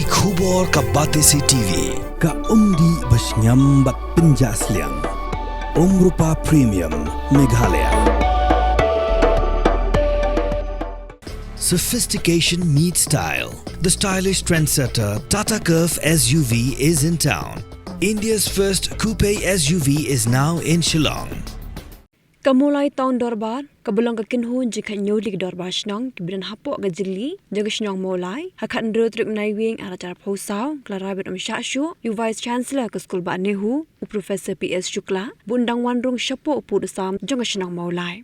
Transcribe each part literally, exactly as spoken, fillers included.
Khubor ka Batesi T V, ka umdih ba shngiam bad pynjah sliang. Umrupa Premium, Meghalaya. Sophistication meets style. The stylish trendsetter Tata Curvv S U V is in town. India's first coupe S U V is now in Shillong. Ka Mawlai Town Dorbar, kaba long ka kynhun jingkheiñ hynñiew tylli ki dorbar shnong kiba don hapoh ka jylla jong ka shnong Mawlai, ha ka khathynriew tarik Naiwieng arhajar arphew saw, ka la rai ban ym shah shuh ïa u Vice Chancellor ka skul Bah Nehu, u Professor P S Shukla, ba un dang wan rung shapoh u pud u sam jong ka shnong Mawlai.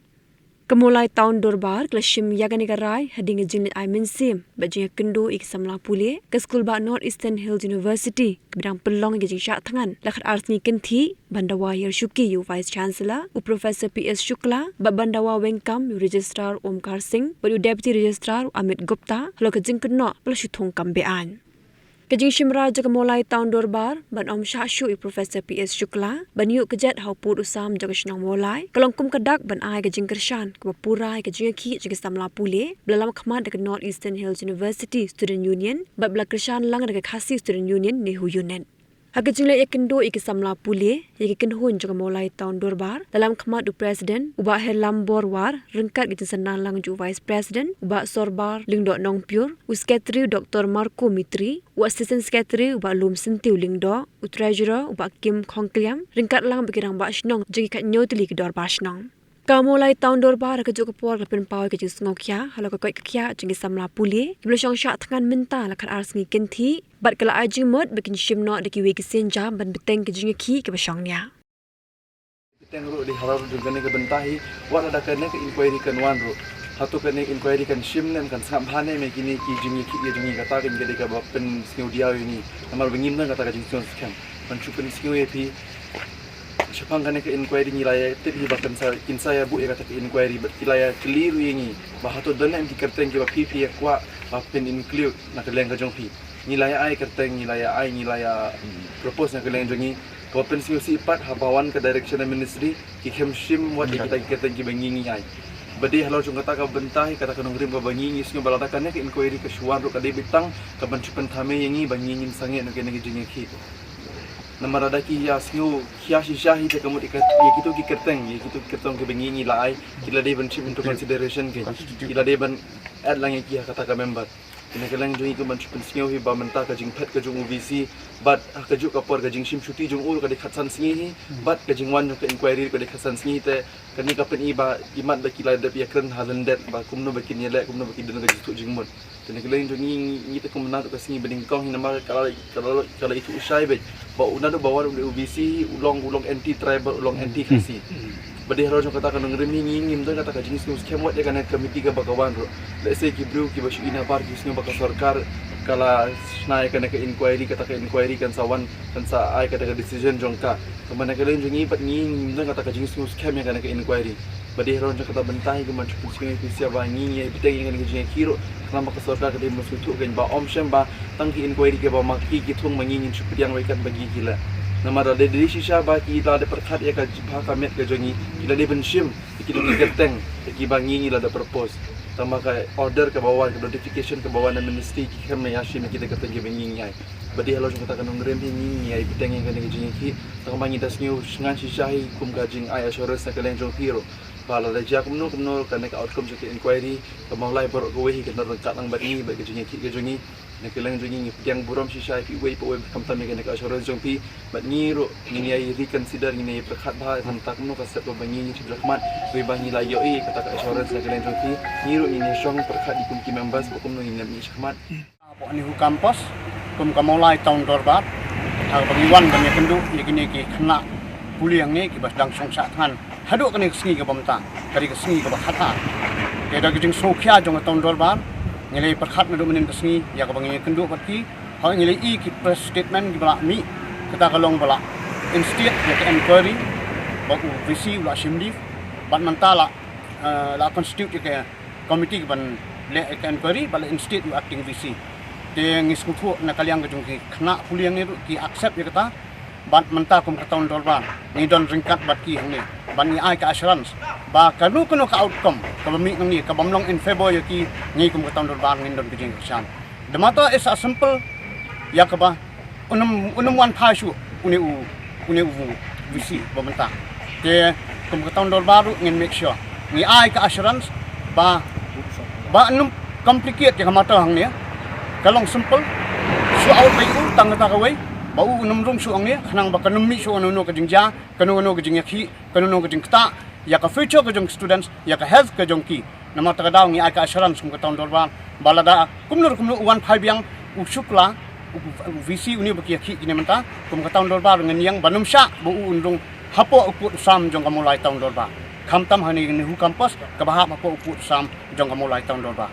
Ka Mawlai Town Dorbar ka la shim ïa kane ka rai hadien ka jingleit ai mynsiem bad jingïakynduh ïa ki samla pule ka skul Bah North Eastern Hills University, kaba dang pynlong ïa ka jingshah thngan la khatar sngi kynthih, ban dawa hiar shuki ïa u Vice Chancellor, u Professor P S Shukla, bad ban dawa weng kam ïa u Registrar Omkar Singh bad ïa u Deputy Registrar, u Amit Gupta, halor ka jingkynnoh ba la shu thung kam beaiñ. Ka jingshim rai jong ka Mawlai Town Dorbar ban ym shah shuh ïa u Professor P S Shukla ban ïuh kjat ha u pud u sam jong ka shnong Mawlai, ka long kum ka dak ban ai ka jingkyrshan kaba pura ïa ka jingïakhih jong ki samla pule ba la lam khmat da ka North Eastern Hills University Student Union bad ba la kyrshan lang da ka Khasi Student Union Nehu Unit. Ha ka jingleit ïakynduh ïa ki samla pule, ïa ki kynhun jong ka Mawlai Town Dorbar, la lam khmat u President, u Bah Herlambor War, ryngkat ka jingsynran lang jong u Vice President, u Bah Sorbar Lyngdoh Nongpyiur, u Secretary, u Doktor Marco Mitri, u Assistant Secretary, u Bah Lum Syntiew Lyngdoh, u Treasurer, u Bah Kim Khongkliam, ryngkat lang bad ki rangbah shnong jong ki kheiñ hynñiew tylli ki dorbar shnong. Ka Mawlai Town Dorbar ha kajuh ka por ka la pynpaw ïa ka jingsngewkhia halor ka koit ka khiah jong ki samla pule kiba la shong shah thngan mynta la khatar sngi kynthih, bad ka la ai jingmut ba kin shim noh da kiwei ki sienjam ban bteng ka jingïakhih kaba shongnia. Bteng ruh dei halor jong kane ka bynta hi, wat lada kane ka inquiry kan wan ruh, hato kane inquiry kan shim ne em, kan sngap bha ne em ïa kine ki jingïakhih jong ngi? Kata kan ka dei kaba pynsngewdiaw ïa ngi, namar ba ngim don kata ka jingsngewskhem. Ban shu pynsngew ïa phi, shaphang kane ka inquiry ngi la ïa tip hi ba kan sa, kin sa ïa buh ïa kata ka inquiry, bad ki la ïa kylli ruh ïa ngi ba hato don ne em ki kyrteng kiba phi phi ïa kwah ba phin include na ka liang ka jong phi. Ngi la ïa ai kyrteng, ngi la ïa ai, ngi la ïa propose na ka liang jong ngi. Kaba pynsngewsih pat, haba wan ka direction na ministry, ki khlem shim wat ïa kita ki kyrteng kiba ngi ngi ai. Ba dei halor jong kata ka bynta hi, kata ka nongrim kaba ngi ngi sngew ba lada kane ka inquiry ka shu wan ruh, ka dei beit tang kaban shu pynthame ïa ngi ba ngi ngin sangeh na kane ka jingïakhih. Namar lada ki ïa sngew khia shisha hi, te ka mut ïa ka, ïa kito ki kyrteng, ïa kito ki kyrteng kiba ngi ngi la ai, ki la dei ban shim into consideration ki, ki la dei ban add lang ïa ki ha kata ka member. Te na ka liang jong ngi, kumban shu pynsngew hi ba mynta ka jingphet ka jong u VC, bad ha kajuh ka por ka jingshim shuti jong u ruh ka dei khatsan sngi hi, bad ka jingwan jong ka inquiry ka dei khatsan sngi. Te kane ka pyni ba imat ba ki la dep ïakren ha lyndet ba kumno ba kin ïaleh, kumno ba kin don ka jingthoh jingmut. Te na ka liang jong ngi, ngi te kumno ruh ka sngi ba nyngkong hi, namar ka la, ka la, ka la ithuh shai beit ba u naduh ba wan u dei u VC hi, u long, u long anti tribal, u long anti Khasi. Ba dei halor jong kata ka nongrim hi ngi ngim don kata ka jingsngewskhem wat ïa kane ka committee kaba ka wan ruh. Lehse ki briew kiba shu i nabar ki sngew ba ka sorkar ka la shna ïa kane ka inquiry, kata ka inquiry kan sa wan, kan sa ai kata ka decision jong ka. Kumba na ka liang jong ngi pat ngi ngim don kata ka jingsngewskhem ïa kane ka inquiry. Ba dei halor jong kata bynta hi, kumban shu pynsngew ïa phi sha ba ngi ngi ïa bteng ïa kane ka jingïakhih ruh, khnang ba ka sorkar ka dei ban sngewthuh kein ba ym shym ba tang ki inquiry kiba ma ki ki thung ma ngi ngin shu pdiang wei kat ba ngi ki leh. Namar lada dei shisha ba ki la dep pyrkhat ïa ka jubab ka met ka jong ngi, ki la dei ban shim ïa ki, ïa ki kyrteng ïa kiba ngi ngi la dep propose. Tang ba ka order kaba wan, ka notification kaba wan na ministry, ki khlem ïa shim ïa ki kyrteng kiba ngi ngi ai. Ba dei halor jong kata ka nongrim hi ngi ngi ïa bteng ïa kane ka jingïakhih. Tang ba ngi da sngew shngaiñ shisha hi kum ka jingai assurance na ka liang jong phi ruh ba lada jia kumno kumno kane ka outcome jong ka inquiry, ka Mawlai baroh kawei hi kan ryngkat lang bad ngi bad ka jingïakhih ka jong ngi. Na ka liang jong ngi ngi pdiang burom shisha ïa phi uwei pa uwei, khamtam ïa kane ka assurance jong phi. Bad ngi ruh ngin ïa reconsider, ngin ïa pyrkhat bha tang kumno ka step ba ngi ngin shu khmat, wei ba ngi la ïohi kata ka assurance na ka liang jong phi. Ngi ruh ngin ïa shong pyrkhat ïa kum ki members ba kumno ngin ïa mih shakhmat. Hapoh Nehu Campus, kum ka Mawlai Town Dorbar, ha kaba ngi wan ban ïakynduh ïa kine ki khynnah pule hangne kiba dang shong shah thngan haduh kane ka sngi kaba mynta, ka dei ka sngi kaba khatar. Te da ka jingsngewkhia jong ka Town Dorbar, ngi la pyrkhat naduh mynnin ka sngi ïa kaba ngi ïakynduh bad ki, haba ngi la i ki press statement kiba la mih, kata ka long ba la instate ïa ka inquiry, ba u VC u la shim leave, bad mynta la, eh, la constitute ïa ka committee kaban leh ïa ka inquiry, bad la instate u acting VC. Te ngi sngewthuh na ka liang ka jong ki khynnah pule hangne ruh ki accept ïa kata, bad mynta kum ka Town Dorbar ngi don ryngkat bad ki hangne, bad ngi ai ka assurance ba kano kano ka outcome kaba mih nangne, kaba ym long in favour ïa ki, ngi kum ka Town Dorbar ngin don ka jingkyrshan. The matter is as simple, ïa kaba un ym, un ym wan phai shuh une u, une u VC ba mynta. Te kum ka town dorbar ruh ngin make sure, ngi ai ka assurance ba, ba un ym complicate ïa ka matter hangne. Ka long simple. Shu out beit u tang kata kawei, ba u un ym rung shuh hangne, khnang ba kan ym mih shuh kano kano ka jingjia, kano kano ka jingïakhih, kano kano ka jingktah ïa ka future ka jong students, ïa ka health ka jong ki. Namar kata ka daw ngi ai ka assurance kum ka town dorbar ba lada kumno kumno u wan phai biang u Shukla, u, u VC une ba ki ïakhih kine mynta, kum ka town dorbar ngin ïeng ban ym shah ba u un rung hapoh u pud u sam jong ka Mawlai town dorbar. Khamtam hangne NEHU campus, kaba hap hapoh u pud u sam jong ka Mawlai town dorbar.